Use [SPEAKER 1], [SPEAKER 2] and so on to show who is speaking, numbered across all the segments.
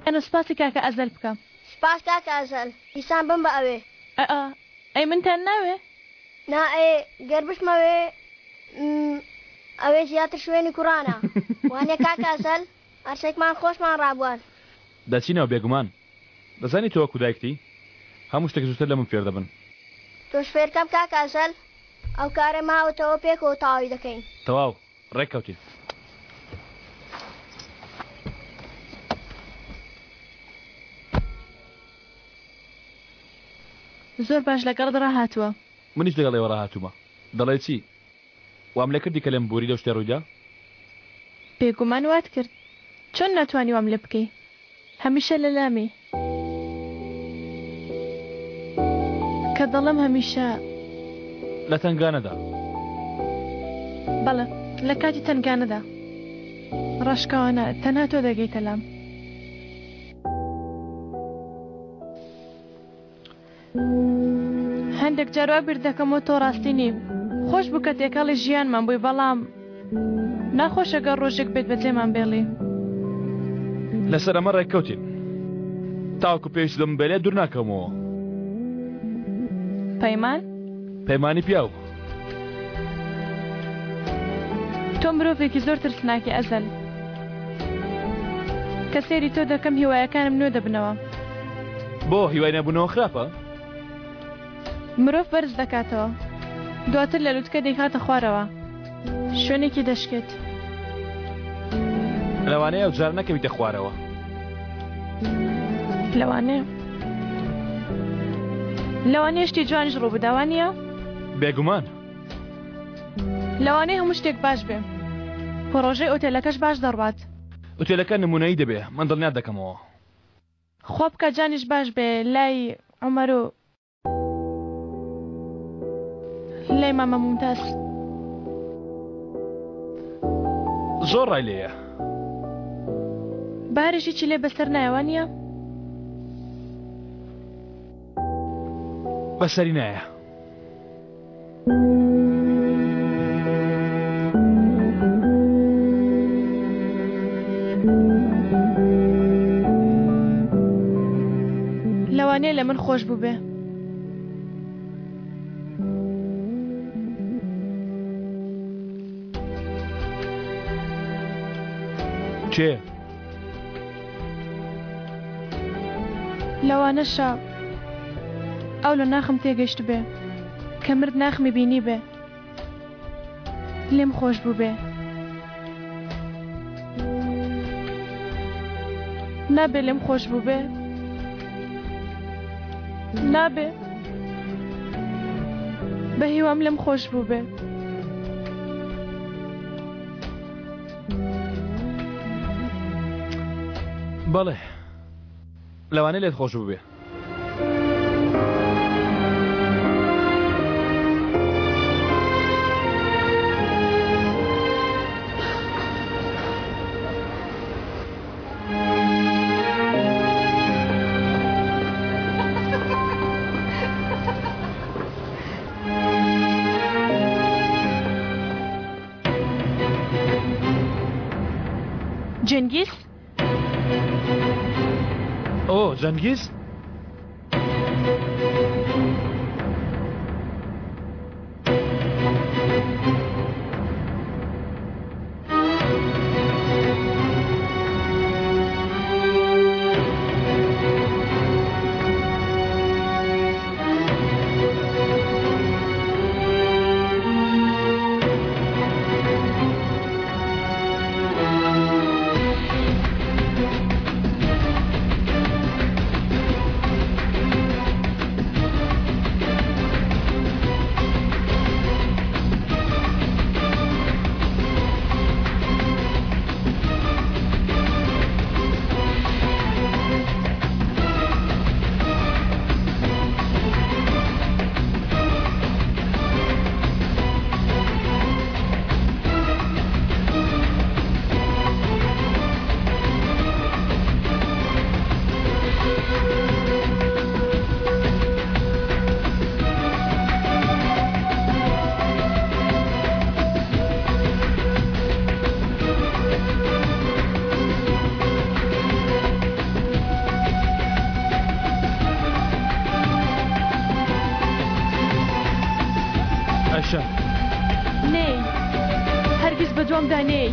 [SPEAKER 1] ئەنە سوپاسی کاکە ئەزەل بکە.
[SPEAKER 2] سوپاس کاکە ئەزەل. دیسان بمبە ئەوێ.
[SPEAKER 1] ئەئ ئەی منتان ناوێ؟
[SPEAKER 2] نا ئێ گەر بچمەوێ م ئەوێ زیاتر شوێنی کوڕانە. وانیە کاکە ئەزەل؟ هەرسێکمان خۆشمان ڕابوارد.
[SPEAKER 3] دەچینەوە بێگومان. دەزانی تۆ وەکو دایکتی هەموو شتێک زووتر لە من فێر دەبن.
[SPEAKER 2] تۆش فێرکەم کاکە ئەزەل. ئەو کارە ماوەتەوە پێکەوە تەواوی دەکەین.
[SPEAKER 3] تەواو ڕێک کەوتین.
[SPEAKER 1] زۆر باش لەگەڵت ڕاهاتووە.
[SPEAKER 3] منیش لەگەڵ ئێوە ڕاهاتوومە. دەڵێی چی؟ وام لێ کردی کە لێم بووری لەو شتەی ڕوویدا؟
[SPEAKER 1] بێگومان وات کرد. چۆن ناتوانی وام لێ بکەی؟ هەمیشە لە لامی. کە دەڵێم هەمیشە.
[SPEAKER 3] لە تەنگانەدا.
[SPEAKER 1] بەڵێ، لە کاتی تەنگانەدا. ڕاشکاوانە، تەنها تۆ دەگەیتە لام. هەندێک جار وا بیر دەکەمەوە تۆ ڕاستی نی. خۆش بوو کە تێکەڵی ژیانمان بووی بەڵام ناخۆشە گەر ڕۆژێک بێت بەجێمان بێڵی.
[SPEAKER 3] لەسەر ئەمە ڕێککەوتین. تاوەکو پێویست بە من بێ لێت دوور ناکەومەوە.
[SPEAKER 1] پەیمان؟
[SPEAKER 3] پەیمانی پیاو.
[SPEAKER 1] تۆ مرۆڤێکی زۆر ترسناکی ئەزەل. کە سەیری تۆ دەکەم هیوایەکانم نوێ دەبنەوە.
[SPEAKER 3] بۆ هیوای نەبوونەوە خراپە؟
[SPEAKER 1] مرۆڤ بەرز دەکاتەوە دواتر لە لوتکە دەیخاتە خوارەوە شوێنێکی دەشکێت.
[SPEAKER 3] لەوانەیە ئەو جارە نەکەویتە خوارەوە.
[SPEAKER 1] لەوانەیە لەوانەیە شتی جوانیش ڕووبدا وانییە؟
[SPEAKER 3] بێگومان.
[SPEAKER 1] لەوانەیە هەموو شتێک باش بێ. پڕۆژەی ئۆتێلەکەش باش دەڕوات.
[SPEAKER 3] ئوتێلەکە نموونەیی دەبێ من دڵنیات دەکەمەوە.
[SPEAKER 1] خوا بکا جانیش باش بێ لای عومەر و لای مامە مومتاز.
[SPEAKER 3] زۆر ڕای لێیە.
[SPEAKER 1] بەهاریش هیچی لێ بەسەر نایە وانیە؟
[SPEAKER 3] بەسەری نایە.
[SPEAKER 1] لەوانەیە لە من خۆش بووبێ.
[SPEAKER 3] کێ؟
[SPEAKER 1] لەوانەشە ئەو لە ناخم تێگەشتبێ کە مرد ناخمی بینیبێ لێم خۆش بووبێ. نابێ لێم خۆش بووبێ نابێ بە هیوام لێم خۆش بووبێ.
[SPEAKER 3] بەڵێ لەوانەیە لێت خۆش بووبێ.
[SPEAKER 1] جەنگیز؟
[SPEAKER 3] ئۆ جەنگیز؟
[SPEAKER 1] بەدوامدا نەیەی.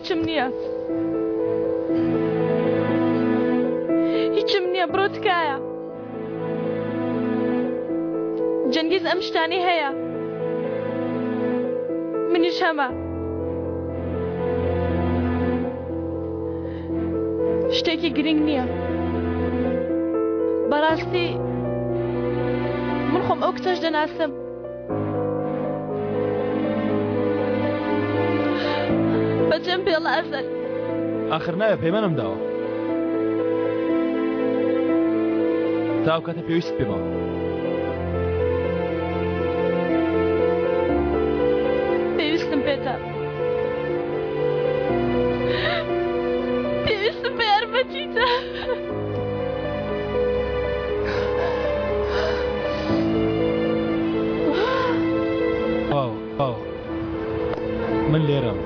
[SPEAKER 1] هیچم نییە هیچم نییە بڕۆ تکایە جەنگیز ئەم شتانەی هەیە منیش هەمە شتێکی گرنگ نییە بەڕاستی من خۆم ئەو کچەش دەناسم بەجێم بێڵە ئەزەل.
[SPEAKER 3] ئاخر ناوێ پەیمانم داوە. تا ئەو کاتە پێویستت پێمە.
[SPEAKER 1] پێویستم پێتە. پێویستم بە یارمەتیتە.
[SPEAKER 3] واو واو من لێرەم.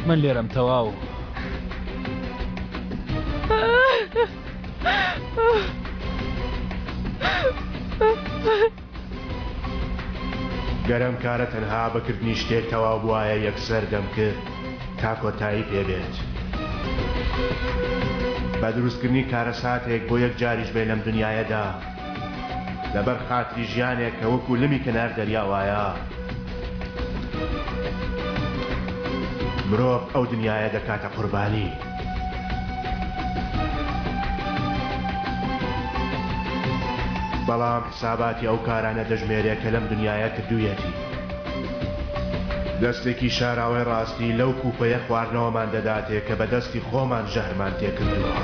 [SPEAKER 3] من لێرەم تەواو.
[SPEAKER 4] گەر ئەم کارە تەنها بە کردنی شتێک تەواو بوایە یەکسەر دەمکرد تا کۆتایی پێ بێت. بە دروستکردنی کارەساتێک بۆ یەک جاریش بێ لەم دنیایەدا لەبەر خاتری ژیانێک کە وەکو لمی کەنار دەریا وایە مرۆڤ ئەو دنیایە دەکاتە قوربانی. بەڵام حساباتی ئەو کارانە دەژمێرێ کە لەم دنیایە کردوویەتی. دەستێکی شاراوەی ڕاستی لەو کوپەیە خواردنەوەمان دەداتێ کە بە دەستی خۆمان ژەهرمان تێکردووە.